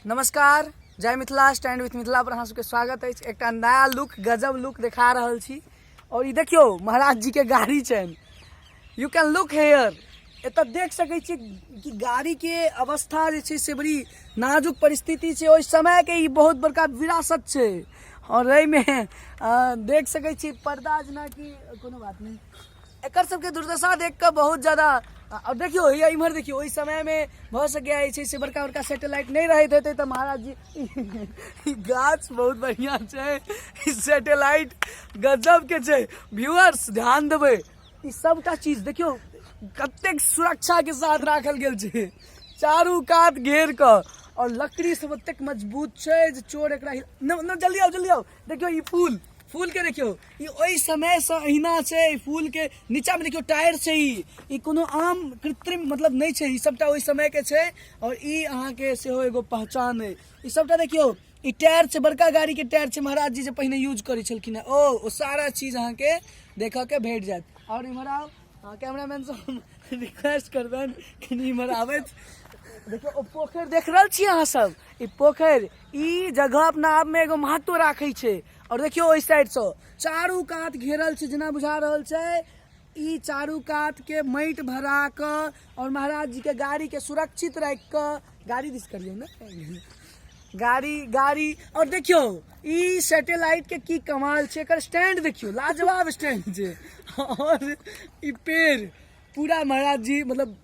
नमस्कार, जय Mithila, stand with Mithila पर अहाँ सबके स्वागत अछि। एकटा नया लुक, गजब लुक देखा रहल छी। और ई देखियौ महाराज जी के गाड़ी छनि। यू can look hair, एतऽ देख सकै छी कि गाड़ी के अवस्था जे छै से बड़ी नाजुक परिस्थिति छै। ओहि समय के ई बहुत बड़का विरासत छै। और एहिमे देख सकै छी पर्दा जेनाकि कोनो बात नहि, एकर सबके दुर्दशा देख कऽ बहुत ज्यादा। और देखियौ हैया इम्हर देखियौ, ओहि समयमे भऽ सकैए जे छै से बड़का बड़का सैटेलाइट नहि रहैत हेतै, तऽ महाराज जी ई गाछ बहुत बढ़िआँ छै, ई सैटेलाइट गजबके छै। व्यूअर्स ध्यान देबै, ई सबटा चीज देखियौ कतेक सुरक्षाके साथ राखल गेल छै, चारू कात घेर कऽ। और लकड़ी सब ओतेक मजबूत छै जे चोर एकरा न, जल्दी आउ, जल्दी आउ। देखियौ ई फूल, फूल के देखियौ, ई ओहि समयसँ अहिना छै। ई फूल के नीचा मे देखियौ टायर छै। ई कोनो आम कृत्रिम मतलब नहि छै, ई सबटा ओहि समय के छै। और ई अहाँके सेहो एगो पहचान अइ। ई सबटा देखियौ, ई टायर छै, बड़का गाड़ी के टायर छै, महाराज जी जे पहिने यूज करै छलखिन हेँ, ओ सारा चीज अहाँके देखऽ के भेट जायत। और इम्हर आउ, कैमरामैन से हम रिक्वेस्ट करबनि कनि इम्हर आबथि। देखियौ ओ पोखरि देख रहल छी अहाँ सब, ई पोखरि, ई जगह अपना आप में एगो महत्व राखै छै। और देखियौ ओहि साइड सँ चारू कात घेरल छै, जेना बुझा रहल छै ई चारू कात के माटि भरा कऽ और महाराज जी के गाड़ी के सुरक्षित राखि कऽ, गाड़ी दिस करियौ ने गाड़ी, गाड़ी। और देखियौ ई सैटेलाइट के की कमाल छै, एकर स्टैंड देखियौ, लाजवाब स्टैंड छै। और ई पेड़ पूरा महाराज जी मतलब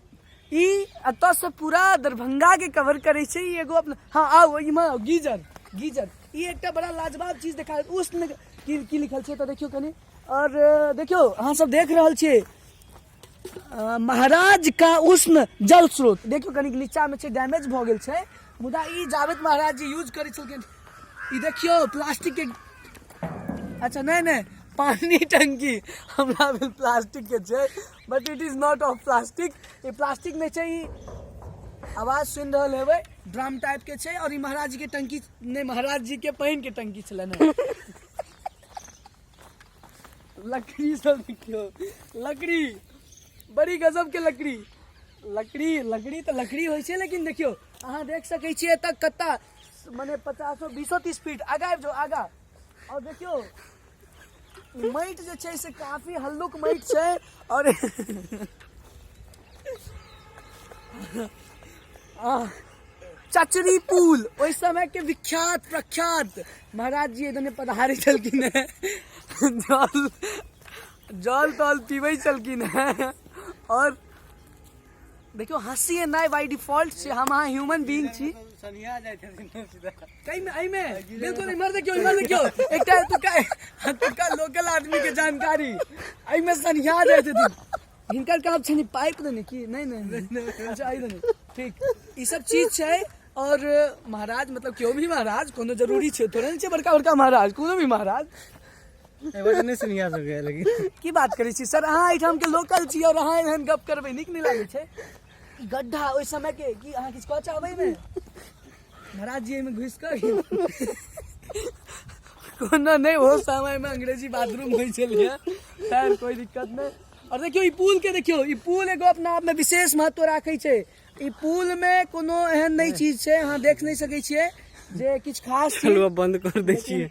ई एतऽ से पूरा दरभंगा के कवर करै छै। ई एगो अपना, हाँ आउ इम्हर आउ, गीजर, गीजर ई एकटा बड़ा लाजवाब चीज देखा उष्ण की की लिखल छै तऽ देखियौ कनि। और देखियौ अहाँ सब देख रहल छियै महाराज का उष्ण जल स्रोत। देखियौ कनिक नीचा में छै, डैमेज भऽ गेल छै, मुदा ई जाबेत महाराज जी यूज करै छलखिन। ई देखियौ प्लास्टिक के, अच्छा नहि नहि पानी टंकी हमरा भेल प्लास्टिक के छै, but it is not of plastic. E plastic नहि छै। ई आवाज सुनि रहल हेबै, ड्रम टाइप के छै। और ई महाराज जी के टंकी नहि, महाराज जी के पानि के टंकी छलनि हेँ। लकड़ी सब देखियौ, लकड़ी बड़ी गजब के लकड़ी, लकड़ी, लकड़ी तऽ लकड़ी होइ छै, लेकिन देखियौ अहाँ देख सकै छियै एतऽ कत्ता मने पचासो बीसो 30 फीट आगा आबि जाउ आगा। और देखियौ माटि जे छै से काफी हल्लुक माटि छै। और चचरी पुल ओहि समय के विख्यात प्रख्यात महाराज जी एदने पधारे छलखिन हेँ, जल जल तल पीबै छलखिन हेँ। और देखियौ हँसी एनाइ बाई डिफॉल्ट छै, हम अहाँ ह्यूमन बीइंग छी। कई में एहिमे बिल्कुल इम्हर देखियौ, इम्हर देखियौ, एकटा एतुका एतुका लोकल आदमी के जानकारी, एहिमे सनिया जाइ छथिन। हिनकर कहब छनि पाइप देने की नहि नहि, अच्छा एहि देने ठीक, ई सब चीज छै। और महाराज मतलब केओ भी महाराज कोनो जरूरी छै थोड़े नहि छै, बड़का बड़का महाराज, कोनो भी महाराज नहि सुनिया सकै। लेकिन की बात करै छी सर, अहाँ एहिठाम के लोकल छी और अहाँ एहन गप करबै, नीक नहि लागै छै। ई गड्ढा ओहि समय के की अहाँ किछु कहऽ चाहबै? एहिमे महाराज जी एहिमे घुसि कऽ कोनो नहि, ओ समयमे अंग्रेजी बाथरूम होइ छलैए, खैर कोइ दिक्कत नहि। और देखियौ ई पुल के, देखियौ ई पुल एगो अपना आपमे विशेष महत्व राखै छै। ई पुल मे कोनो एहन नहि चीज छै, अहाँ देख नहि सकै छियै जे किछु खास चीज। बंद कर दै छियै।